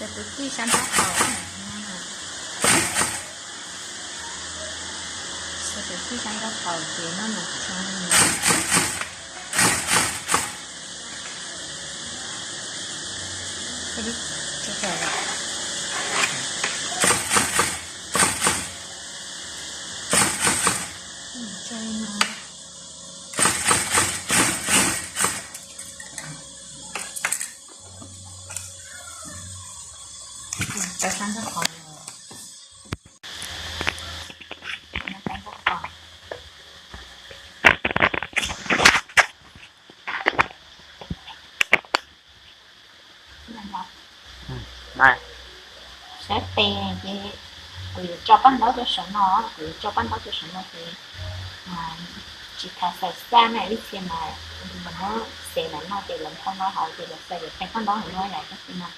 Xaws kwv tij sab nraub qaum. Xaws kwv tij sab nraub qaum ces noj nws tso li no. Tso li no. Tso sab nraub qaum. Sab tes ces kuv yuav tso paj ntaub rau saum no, kuv yuav tso paj ntaub rau saum no ces tsis tas xaws xaj na, ib txhia mas lawv muab xaws ntawm no ces lawv nphau no hauv ces lawv xaws yuav theej paj ntaub hauv no yom, tab sis mas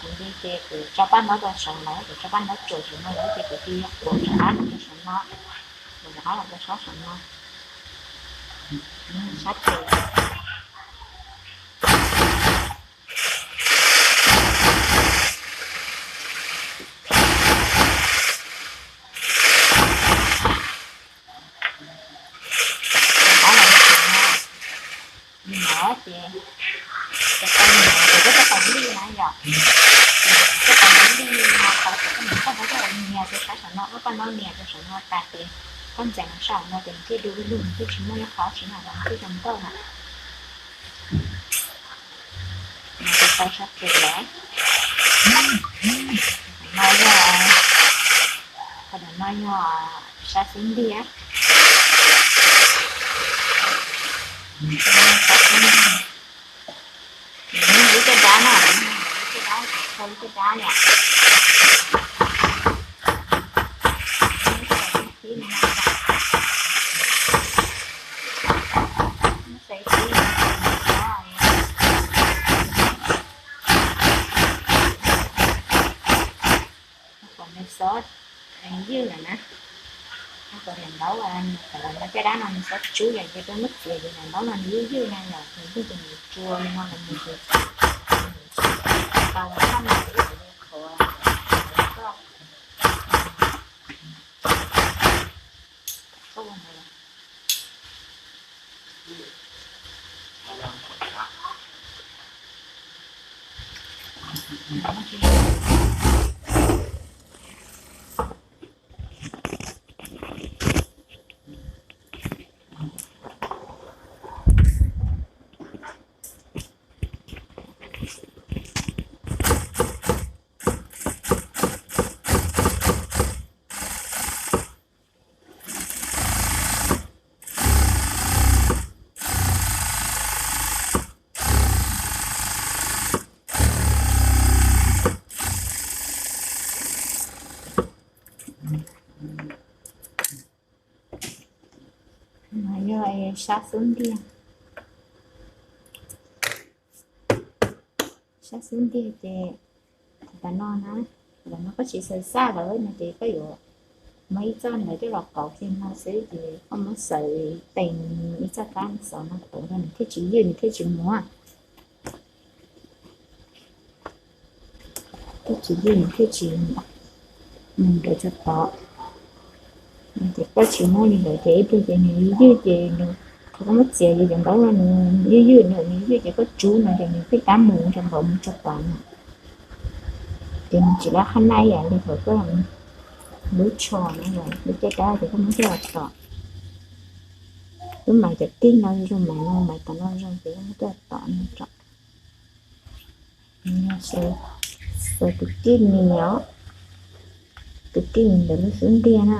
kuv li ces kuv tso paj ntaub rau saum no, kuv tso paj ntaub tsuas saum no lawm ces kuv cia li yuav quav rov qab los rau saum no, quav rov qab los rau sab saum no, sab tes. Rov qab los saum no, no ces cov tau nyias ces koj tau tau lij na yom, koj tau lij no tau ces koj mus koj muab koj nias rau sab saum no, koj paj ntaub nias rau saum no tas ces koj ntxeev los saum no ces nws thiaj du lug, nws thiaj tsis muaj ib qho tsis noj los nws thiaj zoo nkauj na. Tau sab tes lawm. No yog, qhov no yog sab xub ntiag. Lub caj dab no, lub caj dab, lub caj dab yom. Kom nws xob ywj lawm na. Kom daim ntaub, kom daim ntaub caj dab no nws xob tsub yom, ces peb muab txiav ces daim ntaub no nws ywj ywj na yom, nws ywj ces nws tsuas li no los nws tau tshaj no ces ib yam li qhuav koj. No yog sab xub ntiag. Sab xub ntiag ces tam no na, tam no koj tsis xaws xaj lawm no ces koj yuav muab ib txoj ntawd coj los qaug kiag no xwb ces koj muab xaws tees ib txoj kab xov no tuav rau nws thiaj tsis ywj nws thiaj tsis muab. Thiaj tsis ywj nws thiaj tsis mus nrawm tso tod. Ces koj tsis muab li ntawd ces ib pliag ces nws ywj ces nws, qhov koj muab txiav ces cov ntaub no nws ywj ywj nws, nws ywj ces koj tsub no ces nws pheej tab mus rau npaum mus tso tod no. Ces nws tsis lab qhab naj ib yam li thaum koj lub tsho no, lub caj dab ces koj muab coj los tom. Lub mais cov tij no zoo, mais no mais tom no zoo ces koj muab coj los tom no tso. Yog xaws Tus tij mis os, tus tij mis ntawm lub xub ntiag na.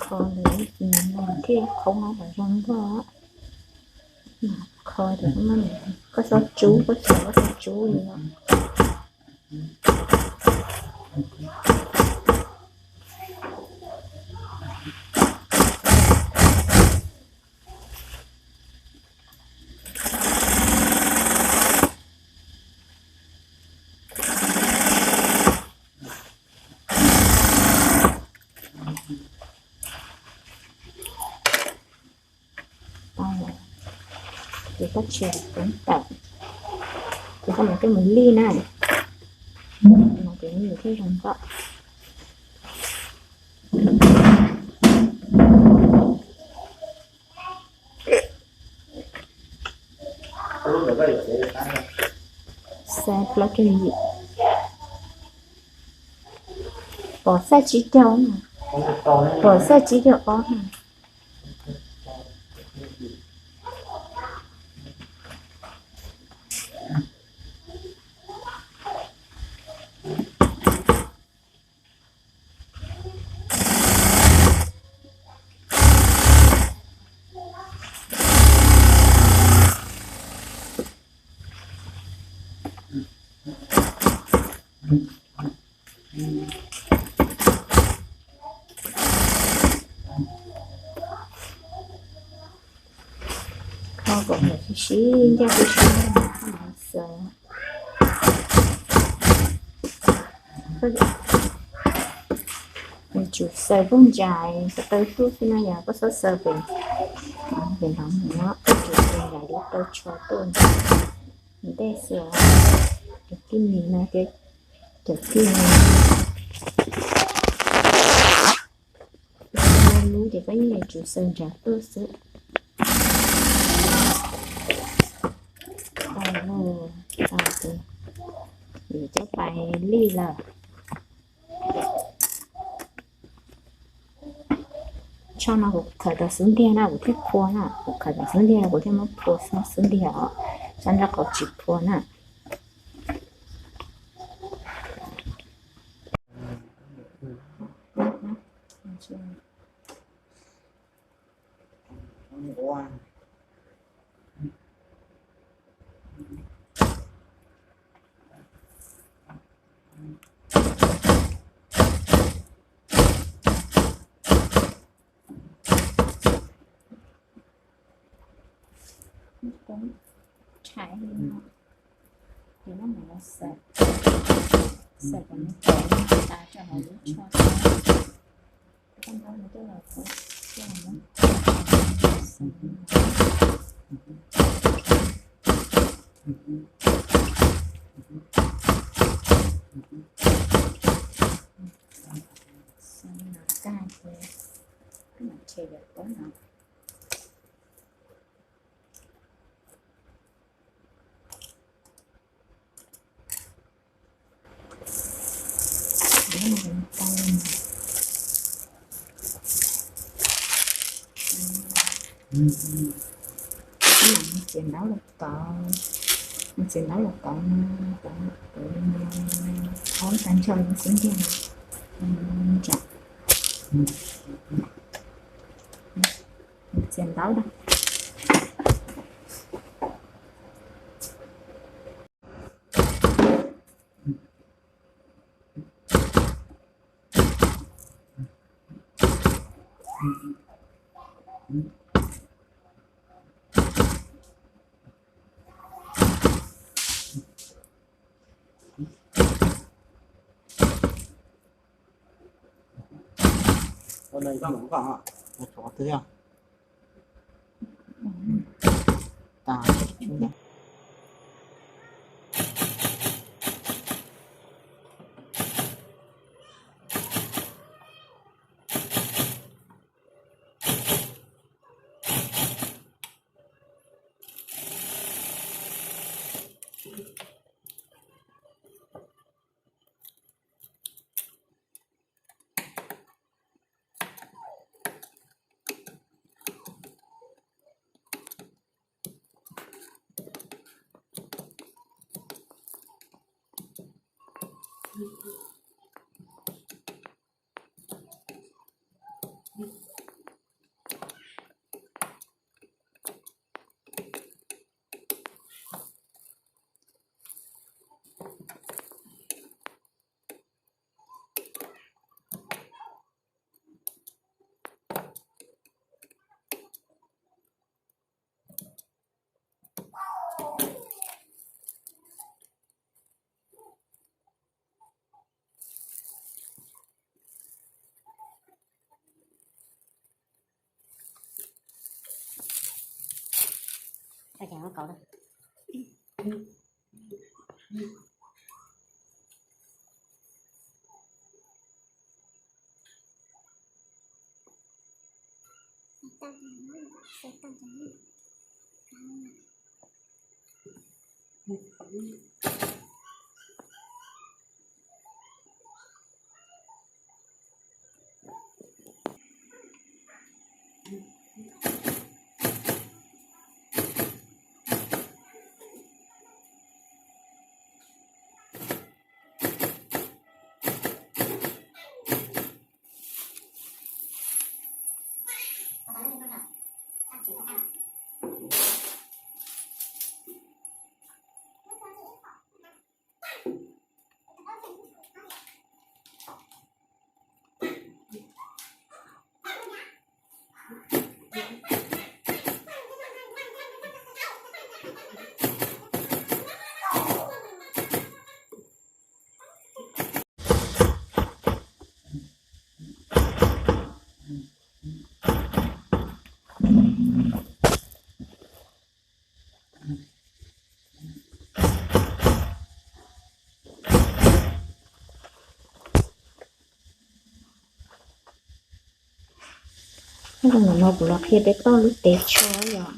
Kho ntawm ib cis no thiaj qhoob no kom zoo nkauj. Kho tias koj txhob tsub, koj txhob, koj txhob tsub li no. Ces koj tsis txhob tawm, ces koj mam coj mus lij na, no ces nws thiaj zoo nkauj. Xav plaub caug yim, pom xaij tsib caug, pom xaij tsib caug ob na. Kho kom sib sib ncaj tib si, koj mam xaws. Nws tsum xaws pug ntsa ko taw tuaj xwb na yom, koj txhob xaws pem, pem no mus, koj tsum xaws ntsa li taw tsho tuaj ntej xwb os. Cov tij mis no ces cov tij mis lub ces koj yeej yuav tsum xaws ntsa tuaj xwb. Tau, tau ces yuav coj pais lij lawm. Tsho no kuv khaws tau xub ntiag na kuv thiaj phua na, kuv khaws tau xub ntiag kuv thiaj muab phua xub ntiag os, tsab ntsuab qaub tsis phua na. Tshais li no, ces muab no xaws, xaws kom nws pom tas rau hauv lub tsho. Xaws no tag ces koj mam tshem cov pob no. Txiav ntaub los tod, txiav ntaub los tod no, tod, tod, tod tag nrho xub ntiag no, ntsa, txiav ntaub da. Ua neeg koj mam nqa, tsov twg yog tas. Hnub no kuv los qhia peb toj lub tev tsho yom.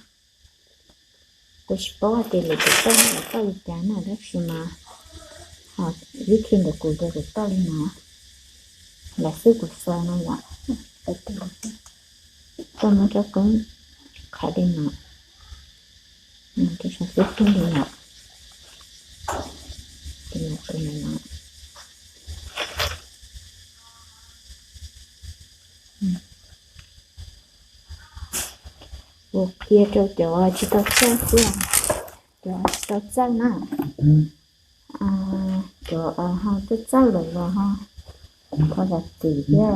Kuv tsis paub hais tias lwm tus toj lawv toj li cas na, tab sis mas vib thi ntawm kuv ces kuv toj li no, lawv xwb kuv xaws no yom. Toj muab cov koob qhawv li no, tus xwb tug li no, tus no tus no. Kuv qhia rau cov tsis tau txawj xwb, cov tsis tau txawj na, cov ho txawj txawj lawm los ho kho zam txim thiab.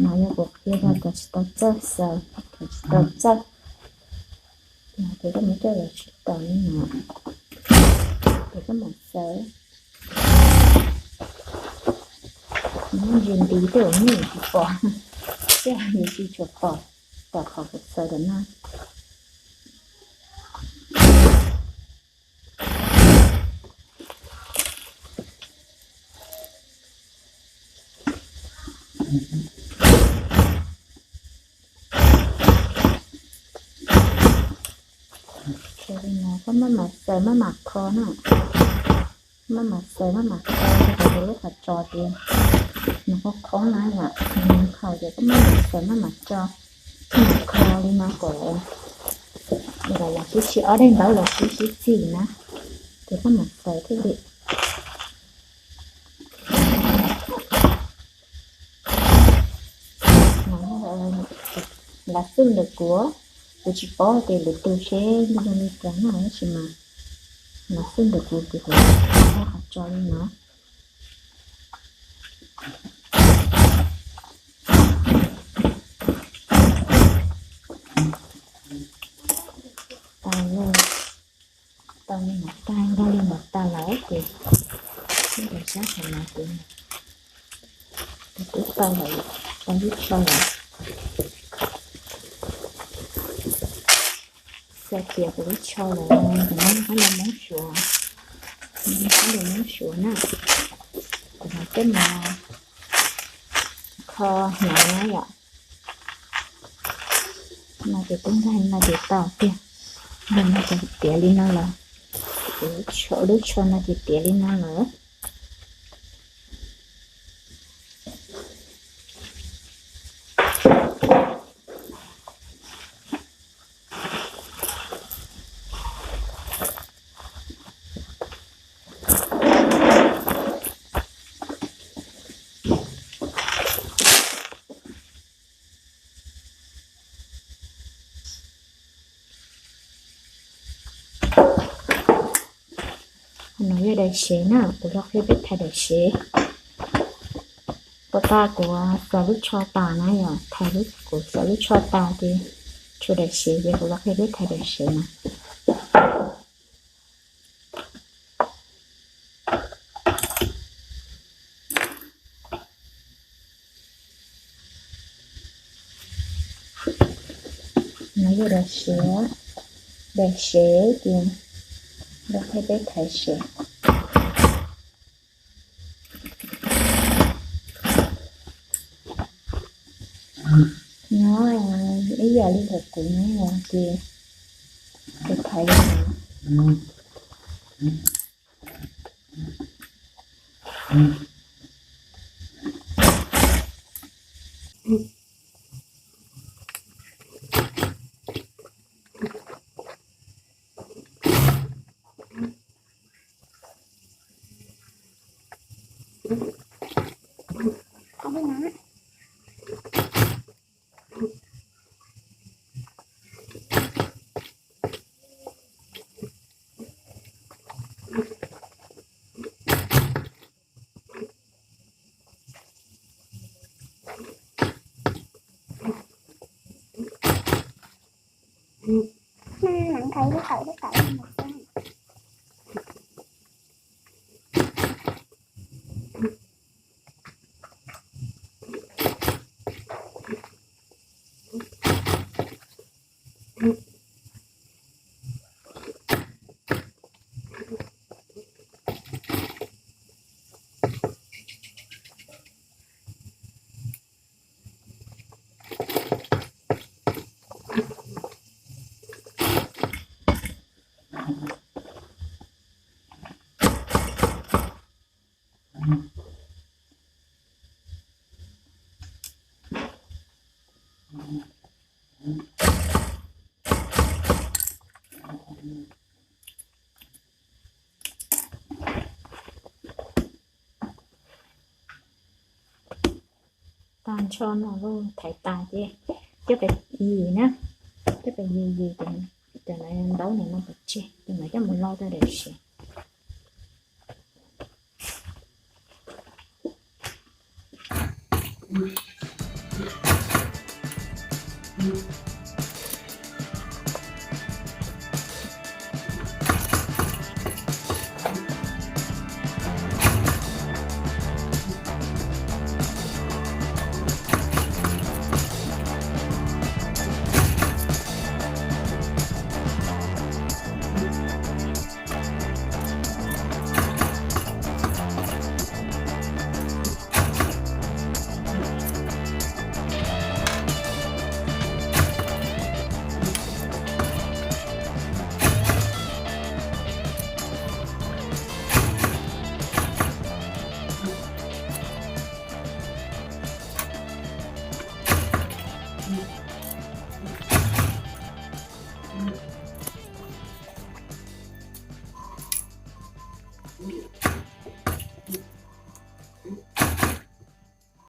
No yog kuv qhia rau cov tsis tau txawj xaws, cov tsis tau txawj. Ces koj muab coj los tsis taus li no, ces koj mam xaws. Nws ntsis nti tej zaum nej tsis pom, tej zaum yus tsis tshua pom tom qhov kuv xaws lawm na. Ces li no koj maj mam xaws maj mam kho na, maj mam xaws maj mam kho rau lub qhov tsos tias nws qhov qhov na yom, nws khaus ces koj maj mam xaws maj mam tso, maj mam kho li no kom, kom los sib tsis ob daim ntaub los sib sib txig na, ces koj mam xaws thiaj li. Lav xwb ntawm kuv, kuv tsis paub tias lwm tus seb zoo li cas na, tab sis mas lav xwb ntawm kuv ces kuv qhov tso li no. Tau li no, tag nrho li no tas lawm ces, sab hauv no ces, twb tau lawm, tau lub tsho lawm. Tiav kuv lub tsho lawm, kuv muab qab los Hmoob suav, qab los Hmoob suav na, kuv mam coj mus kho hnov na yom. No ces twb nkaig no ces tau tiag, nkaig no ces tiav li no lawm, kuv lub tsho no ces tiav li no lawm. No yog daim sev na, kuv los qhia peb thais daim sev. Puas tas kuv xaws lub tsho tas na yom, thais, kuv xaws lub tsho tas ces tshuav daim sev ces kuv los qhia peb thais daim sev na. No yog daim sev, daim sev ces los qhia peb thais sev. Nyob ib yam li ntawm kuv no ces kuv thaiv li no. Tas ntsho no los thaiv tas ces coj pem yim na, coj pem yim yim ces cov no ntaub no no pov tseg, ces no coj mus lau rau daim sev.